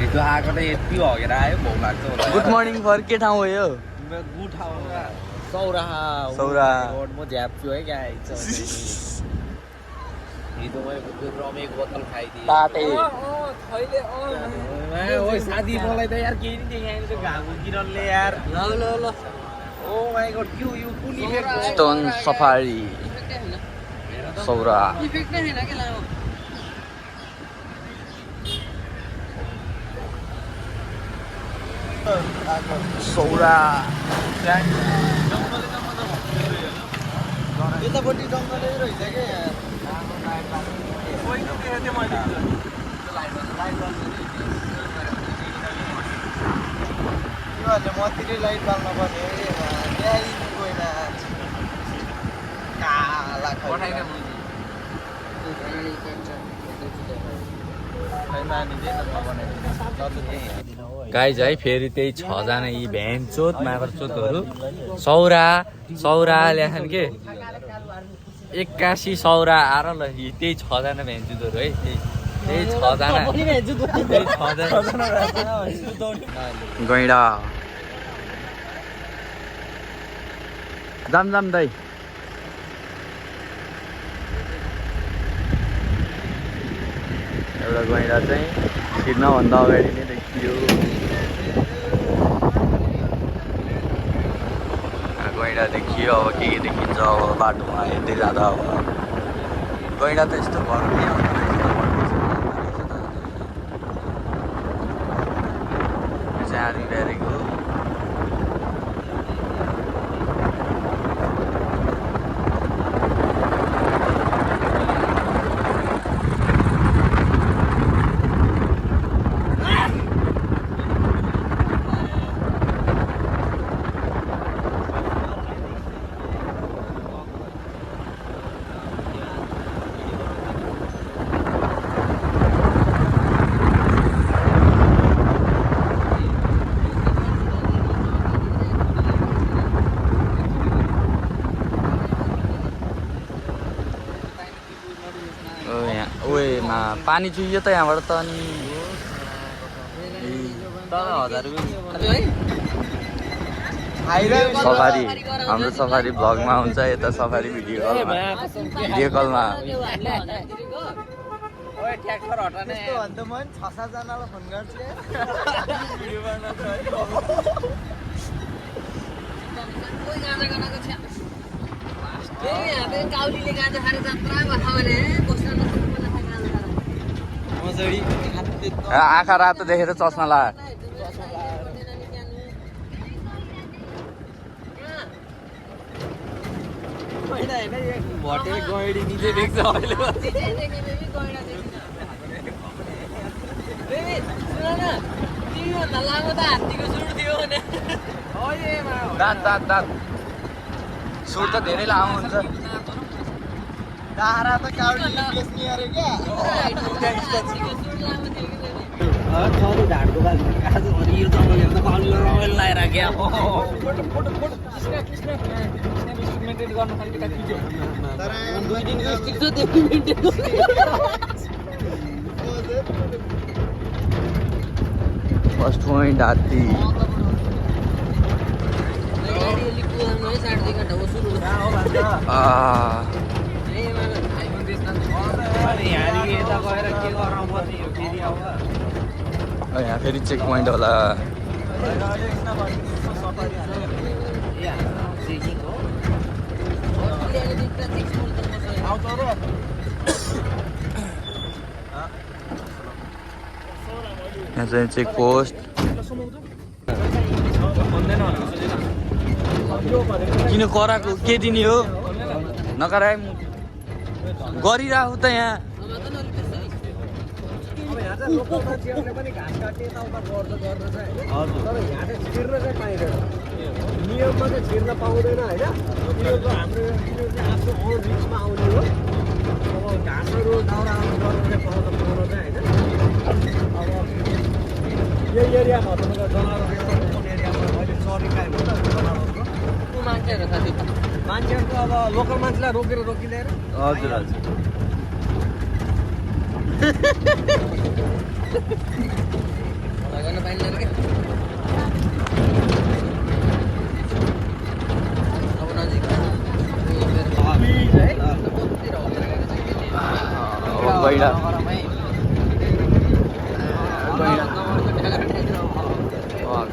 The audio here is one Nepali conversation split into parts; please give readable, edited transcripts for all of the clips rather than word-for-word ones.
हिजो आएको त यति हगेर आयो भोक लाग्छ होला गुड मर्निङ फर के ठाउँ हो यो गुड ठाउँ सौराहा सौराहा रोड म झ्याप्छु है गाई हिजो मैले रमेको बोतल खाइदिएँ ताते ओइ साथी मलाई त यार केही नि देखाएन त्यो घामको किरणले यार ल ल ल ओ माई गॉड यो कुन इफेक्ट स्टोन सफारी सौरा इफेक्ट नै हैन के लामो सौरा यतापट्टि जङ्गलै रहेछ क्या यार तिमीहरूले मतिरै लाइट बाल्न पर्ने ल्याइदिनु गएन काला गाइज है फेरि त्यही 6 जना यी भ्यान चोत मागर चोतहरू सौरा सौरा ल्याखन के 81 सौरा आएर ल त्यही 6 जना भ्यान चोतहरू है त्यही 6 जना गैँडा जाम जाम दाइ एउटा गैँडा चाहिँ छिर्नभन्दा अगाडि नै देखियो गैँडा देखियो अब के देखिन्छ अब बाटोमा हेर्दै जाँदा अब गैँडा त यस्तो घरमै आउँदो रहेछ आर्मी ब्यारेक हो पानी चुहियो त यहाँबाट त अनि सफारी हाम्रो सफारी भ्लगमा हुन्छ यता सफारी भिडियो कलमा ट्र्याक्टर हटाने भन्दा म 6-7 जनालाई फोन गर्छु भिडियो बनाउन कोही गाजा गनाको छ ए यहाँ त काउलीले गाजा खाएर जात्रा भथा भने बस्न आँखा रातो देखेर चस्मा ला भटे गैडी निचे देख्छ अहिले दाँत सुर त धेरै लामो हुन्छ दाहरा त काउडीले बेच्ने अरे क्या ढाडको बाजु आज यो जङ्गल हेर्दा काउडीले रमाइलो लगाएर क्या मेन्टेन गर्नु खालि तर 2 दिनको स्टिक छ त्यो मेन्टेन फर्स्ट पोइन्ट हात्ती यहाँ फेरि चेक पोइन्ट होला यहाँ चाहिँ चेक पोस्ट किन कराएको के दिने हो नकराए गरिरहेको त यहाँ लोकल मान्छेहरूले पनि घाँस काट्ने यताउता गर्छ गर्दछ होइन तर यहाँ चाहिँ छिर्न चाहिँ पाइँदैन नियममा चाहिँ छिर्न पाउँदैन होइन तिनीहरूको हाम्रो तिनीहरू चाहिँ आफ्नो ओन रिचमा आउने हो अब घाँसहरू दाउराहरू गरेर चाहिँ पाउँछ चाहिँ होइन अब यही एरियामा तपाईँको जनावरहरू ओपन एरियामा अहिले चरी खायो भने त जनावरको मान्छेहरू साथी मान्छेहरूको अब लोकल मान्छेलाई रोकेर रोकिँदैन हजुर हजुर गर्न पाइँदैन के अब नजिक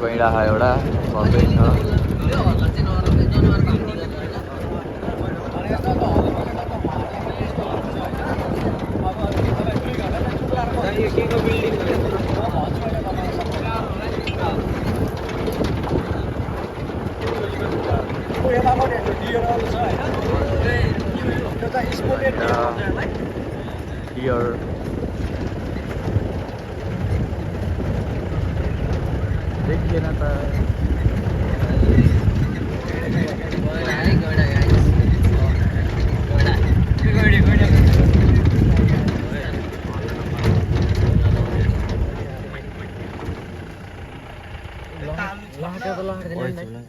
गैँडा एउटा भएकै छ। देखिएन त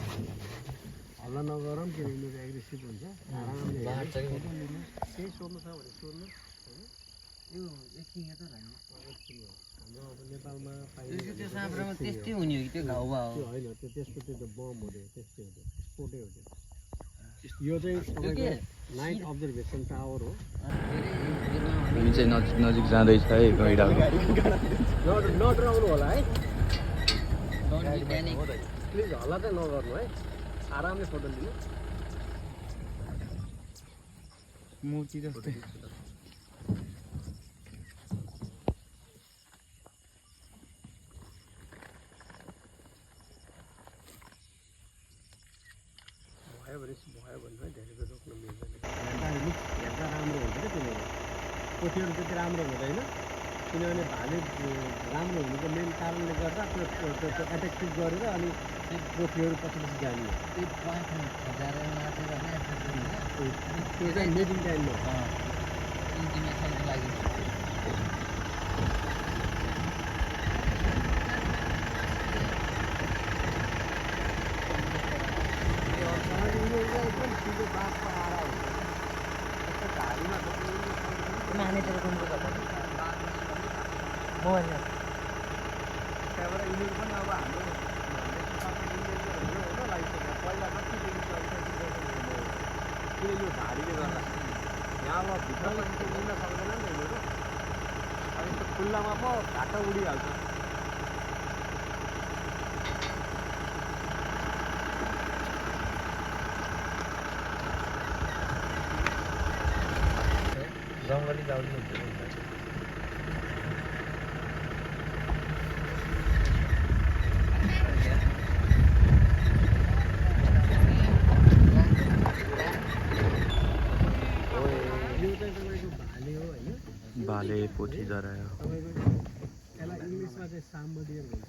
हल्ला नगरौँ किनभने उनीहरू एग्रेसिभ हुन्छ आरामले केही सोध्नु छ भने सोध्नु होइन यो एकछिन त हाम्रो अब नेपालमा पाइने त्यो साँप्रोमा त्यस्तै हुने हो कि त्यो घाउ भयो त्यो होइन त्यो त्यसको त्यो त बम हो त्यो त्यस्तै हो त्यो स्पोर्टै हो त्यो यो चाहिँ तपाईँको नाइट अब्जर्भेसन टावर हो हामी चाहिँ नजिक नजिक जाँदैछ है गैँडाको। नडराउनु होला है प्लिज हल्ला चाहिँ नगर्नु है आरामले फोटो लिनु मूर्ति जस्तै भयो भने धेरै रोक्न मिल्दैन हेर्दा राम्रो हुन्छ क्या तिनीहरू पोथीहरू त्यति राम्रो हुँदैन किनभने भाले राम्रो हुनुको मेन कारणले गर्दा त्यो एट्र्याक्टिभ गरेर अनि पोथीहरू पछि पछि जाने त्यो चाहिँ मेटिङ टाइममा त्यहाँबाट यिनीहरू पनि अब हाम्रो पहिला किन यो भारीले गर्दा यहाँ अब भित्र पनि उड्न सक्दैन नि यिनीहरू अब यस्तो खुल्लामा पो घाटा उडिहाल्छ जङ्गली गाउली हुन्छ भाले पोथी जरा यसलाई इङ्ग्लिसमा चाहिँ साम्बडियर भन्छ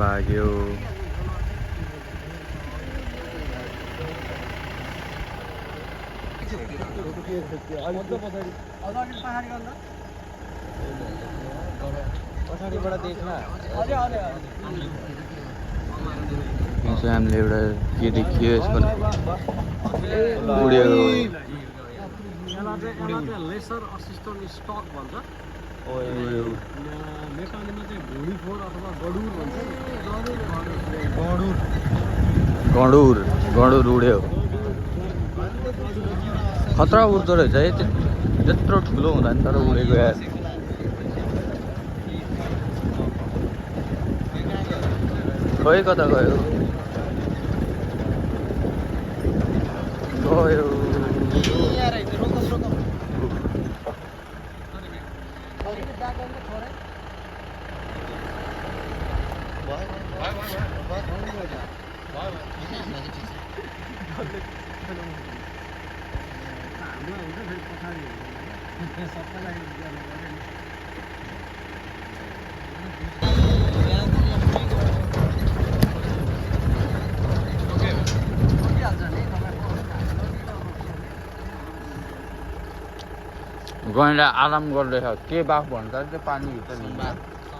भाग्यो पछाडिबाट देख्न हामीले एउटा के देखियो यसको उड्यो लेसर असिस्टेन्ट स्टक भन्छ उड्यो नेपालीमा चाहिँ भुँडीफोर अथवा गडुर भन्छ गडुर उड्यो खतरा उड्दो रहेछ है त्यत्रो ठुलो हुँदा नि तर उडेको यार खोइ कता गयो गैँडा आराम गर्दैछ के बाघ भन्छ त्यो पानीभित्र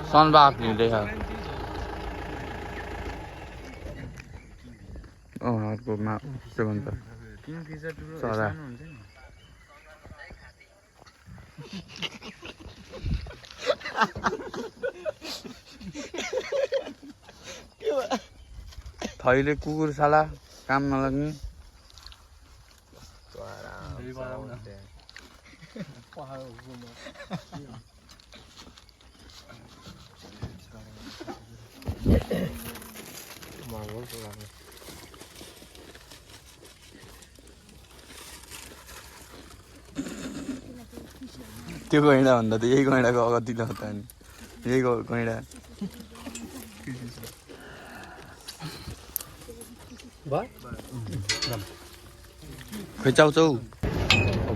सनबाघ हिँड्दैछ अर्कोमा के भन्छ चरा थैले कुकुर साला काम नलाग्ने त्यो गैँडा भन्दा त यही गैँडाको अगतिलो हो त नि यही गैँडा खोइ चाउचाउ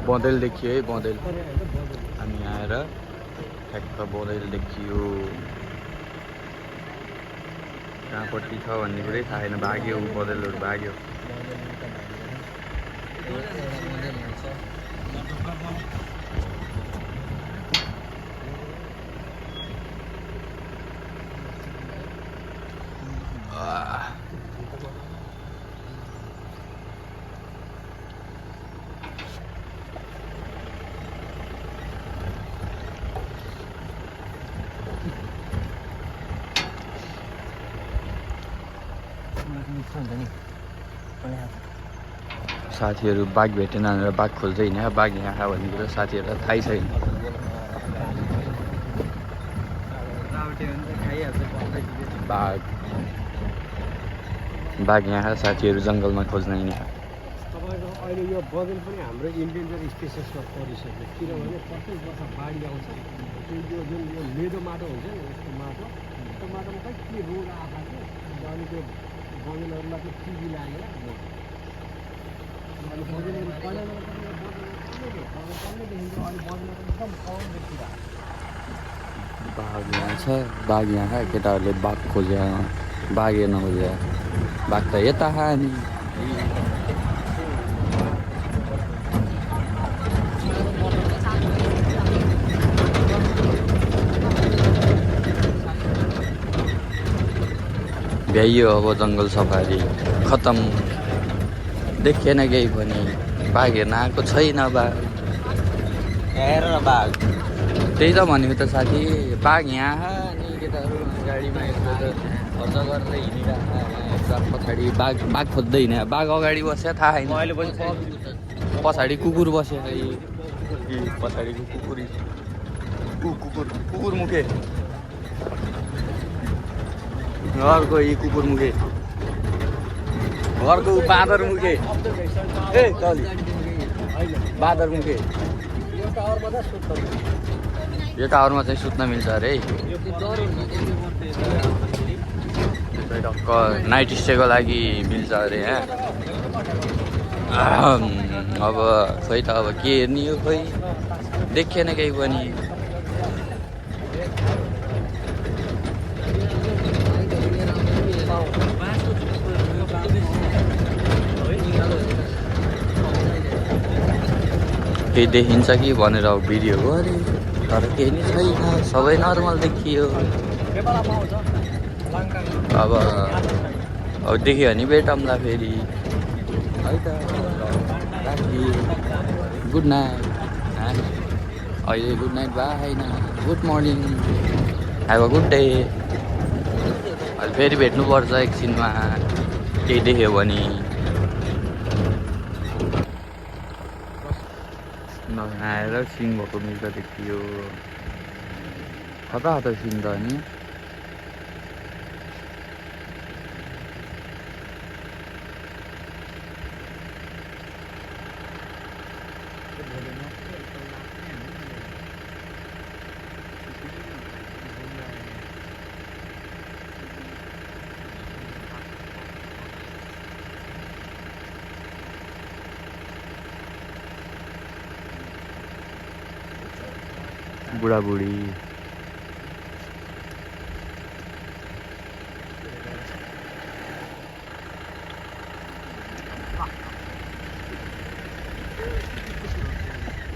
बँदेल देखियो है बँदेल हामी आएर ठ्याक्क बँदेल देखियो कहाँपट्टि छ भन्ने कुरै थाहा छैन भाग्यो बँदेलहरू भाग्यो साथीहरू बाघ भेटेन भनेर बाघ खोज्दै हिँड्यो बाघ यहाँ खा भन्ने कुरो साथीहरूलाई थाहै छैन बाघ यहाँ खा साथीहरू जङ्गलमा खोज्न हिँड्यो तपाईँको अहिले यो बदल पनि हाम्रो इन्डेन्जर स्पेसिसमा परिसक्यो किनभने प्रत्येक वर्ष बाढी आउँछ यो जुन यो लेदो माटो हुन्छ नि यस्तो माटो त्यो माटोमा खै के रोग आएको छ अनि त्यो बदलहरूलाई चाहिँ टिभी लागेर अनि बदलहरू पहिला बाघ यहाँ छ बाघ यहाँ खा केटाहरूले बाघ खोज्या बाघ हेर्न खोज्या बाघ त यता खा नि भ्याइयो अब जङ्गल सफारी खतम देखेन केही पनि बाघ हेर्न आएको छैन बाघ हेर बाघ त्यही त भनेको त साथी बाघ यहाँ अनि केटाहरू गाडीमा यस्तो खर्च गरेर हिँडिरहेको पछाडि बाघ खोज्दै हिँड्यो बाघ अगाडि बस्यो थाहा छैन अहिले पनि पछाडि कुकुर बस्यो पछाडिको कुकुर मुखे घरको यी कुकुर मुखे घरको बाँदर मुखे ए चलि बाँदर मुखे यो टावरमा चाहिँ सुत्न मिल्छ अरे टक्क नाइट स्टेको लागि मिल्छ अरे यहाँ अब खोइ त अब के हेर्ने हो खोइ देखिएन केही पनि केही देखिन्छ कि भनेर भिडियो गरेँ तर केही नै छैन सबै नर्मल देखियो अब देख्यो भने भेटौँला फेरि है त राखी गुड नाइट अहिले गुड नाइट भए छैन good morning have a good day अहिले फेरि भेट्नुपर्छ एकछिनमा केही देख्यो भने नआएर सिङ भएको मिल्छ देखियो खता खता सिङ त नि बुढाबुढी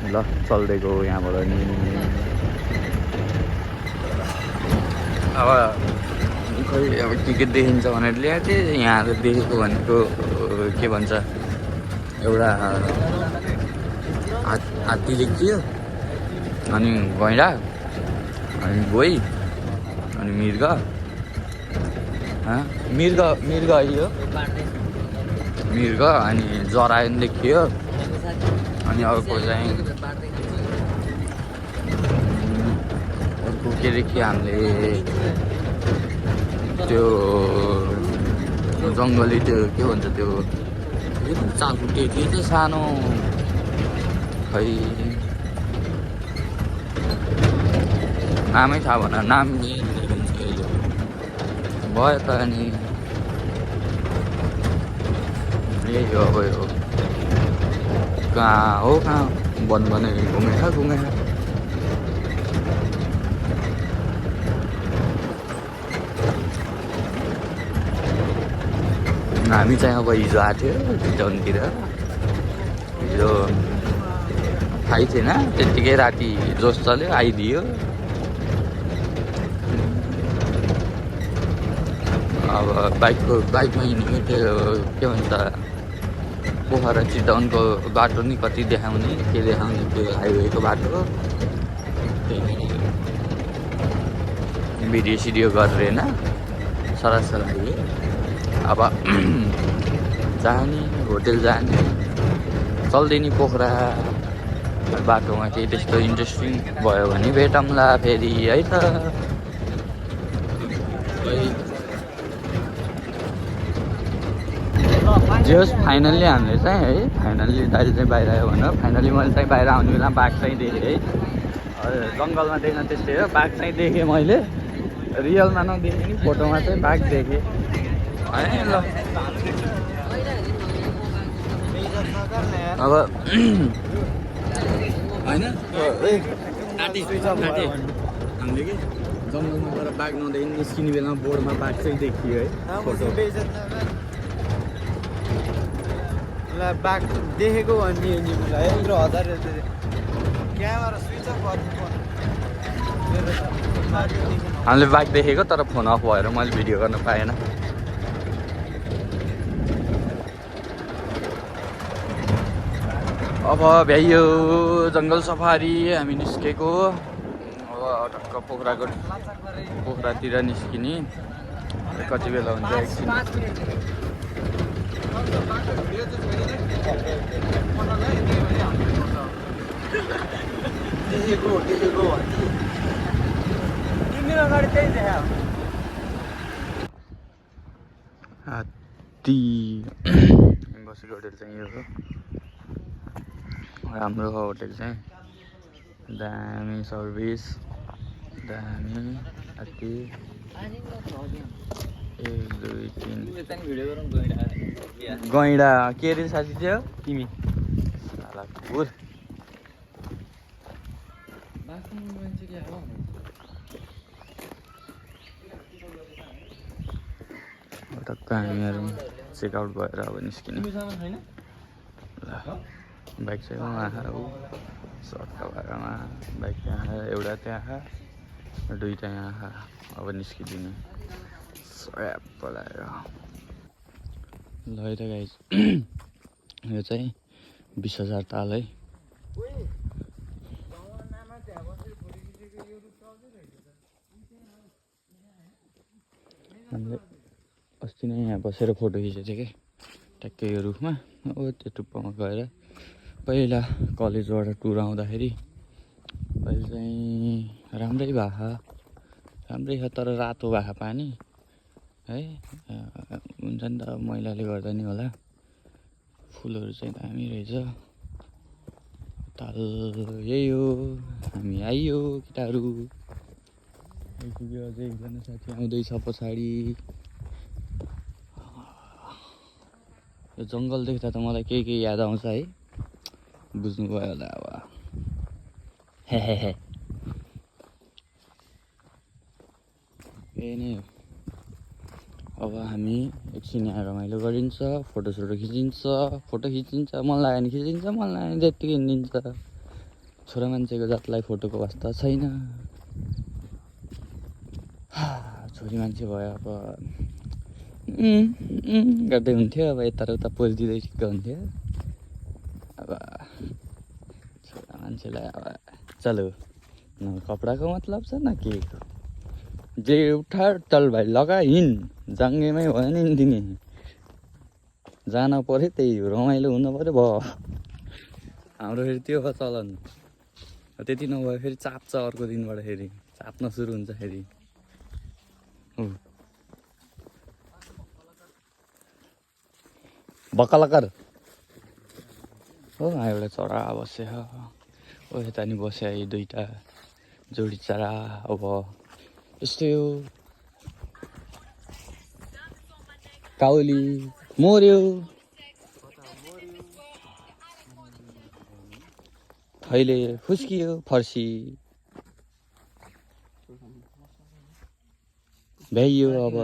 ल चल्दै गयो यहाँबाट नि अब खै अब के देखिन्छ भनेर ल्याएको थिएँ यहाँ देखेको भनेको के भन्छ एउटा हात्ती देखियो अनि गैँडा अनि गोही अनि मृग मृग यो मृग अनि जरायन देखियो अनि अर्को चाहिँ अर्को के देखियो हामीले त्यो जङ्गली त्यो के भन्छ त्यो चाकुटे थियो त्यो सानो खै नामै थाहा भन नाम भयो त अनि यही हो अब यो कहाँ हो कहाँ भने घुमेर हामी चाहिँ अब हिजो आएको थियो भिजनतिर हिजो थाहै थिएन त्यत्तिकै राति जोस चल्यो आइदियो अब बाइकमा हिँडेको त्यो के भन्छ पोखरा चितवनको बाटो नि कति देखाउने के देखाउने त्यो हाइवेको बाटो भिडियो सिडियो गरेर होइन सरासर हाइवे अब जाने होटेल जाने चल्दै नि पोखरा बाटोमा केही त्यस्तो इन्ट्रेस्टिङ भयो भने भेटौँला फेरि है त जे होस् फाइनल्ली हामीले चाहिँ है फाइनल्ली दाइले चाहिँ बाहिर आयो भनेर फाइनल्ली मैले चाहिँ बाहिर आउने बेला बाघ चाहिँ देखेँ है जङ्गलमा देख्न त्यस्तै हो बाघ चाहिँ देखेँ मैले रियलमा नदेखेँ नि फोटोमा चाहिँ बाघ देखेँ है ल अब होइन हामीले कि जङ्गलमा गएर बाघ नदेखि निस्किने बेलामा बोर्डमा बाघ चाहिँ देखियो है फोटो बाघ देखेको भन्ने नि मलाई 1000 क्यामेरा स्विच अफ हामीले बाघ देखेको तर फोन अफ भएर मैले भिडियो गर्न पाएन अब भ्याइयो जङ्गल सफारी हामी निस्केको अब टक्क पोखरातिर निस्किने कति बेला हुन्छ एकछिन हात्ती बसेको होटेल चाहिँ यो हो राम्रो होटेल चाहिँ दामी सर्भिस दामी हात्ती 1 2 3 गैँडा के अरे साथी थियो तिमी टक्क हामीहरू चेकआउट भएर अब निस्किने बाइक चाहिँ उहाँ सर्टका भागामा बाइक त्यहाँ एउटा त्यहाँ दुईवटा यहाँ अब निस्किदिने स्याप पलाएर ल है त गाइज यो चाहिँ 20,000 ताल है हामीले अस्ति नै यहाँ बसेर फोटो खिचेको थियो कि ट्याक्कै यो रुखमा हो त्यो टुप्पोमा गएर पहिला कलेजबाट टुर आउँदाखेरि अहिले चाहिँ राम्रै भएको राम्रै छ तर रातो भएको पानी है हुन्छ नि त मैलाले गर्दा नि होला फुलहरू चाहिँ दामी रहेछ ताल यही हो हामी आइयो केटाहरू आइपुग्यो अझै एकजना साथी आउँदैछ पछाडि यो जङ्गल देख्दा त मलाई के याद आउँछ है बुझ्नुभयो होला अब हे यही नै हो अब हामी एकछिन यहाँ रमाइलो गरिन्छ फोटोसोटो खिचिन्छ फोटो खिचिन्छ मन लाग्यो भने खिचिन्छ मन लाग्यो भने त्यत्तिकै हिँडिन्छ छोरा मान्छेको जातलाई फोटोको वास्ता छैन। छोरी मान्छे भयो अब गर्दै हुन्थ्यो, अब यता र उता पोज दिँदै ठिक्क हुन्थ्यो। अब छोरा मान्छेलाई अब चलो न कपडाको मतलब छ न के को, जे उठा चल भाइ लगा हिँड, जाङ्गेमै भयो नि दिने, जान पऱ्यो त्यही रमाइलो हुनु पऱ्यो भयो। हाम्रो फेरि त्यो हो चलन। त्यति नभए फेरि चाप्छ, अर्को दिनबाट फेरि चाप्न सुरु हुन्छ फेरि। बक्कलकर हो एउटा चरा बस्यो हो, यता नि बस्यो यी दुईटा जोडी चरा। अब यस्तै हो, काउली मर्यो, थैले फुस्कियो, फर्सी भ्याइयो। अब